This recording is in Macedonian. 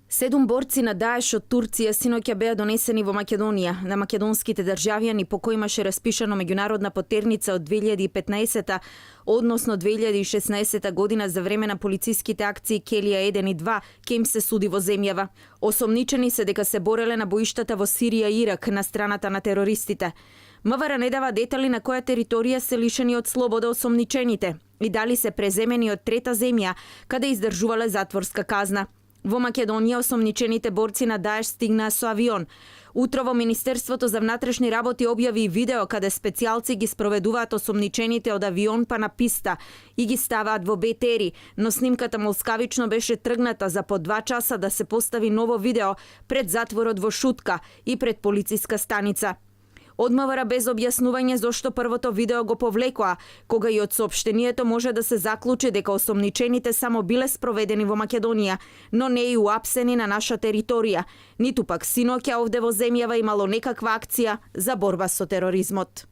7 борци на Даеш од Турција синоќа беа донесени во Македонија. На македонските државјани по кои имаше распишано меѓународна потерница од 2015 односно 2016 година за време на полициските акции Келија 1 и 2, ке им се суди во земјава. Осомничени се дека се бореле на боиштата во Сирија и Ирак на страната на терористите. МВР не дава детали на која територија се лишени од слобода осомничените и дали се преземени од трета земја каде издржувале затворска казна. Во Македонија осомничените борци на Даеш стигнаа со авион. Утрово Министерството за внатрешни работи објави видео каде специјалци ги спроведуваат осомничените од авион па на писта и ги ставаат во БТРи, но снимката молскавично беше тргната за по 2 часа да се постави ново видео пред затворот во Шутка и пред полициска станица. Од МВР без објаснување зошто првото видео го повлекоа, кога и од соопштението може да се заклучи дека осомничените само биле спроведени во Македонија, но не и уапсени на наша територија, ниту пак синоќа овде во земјава имало некаква акција за борба со тероризмот.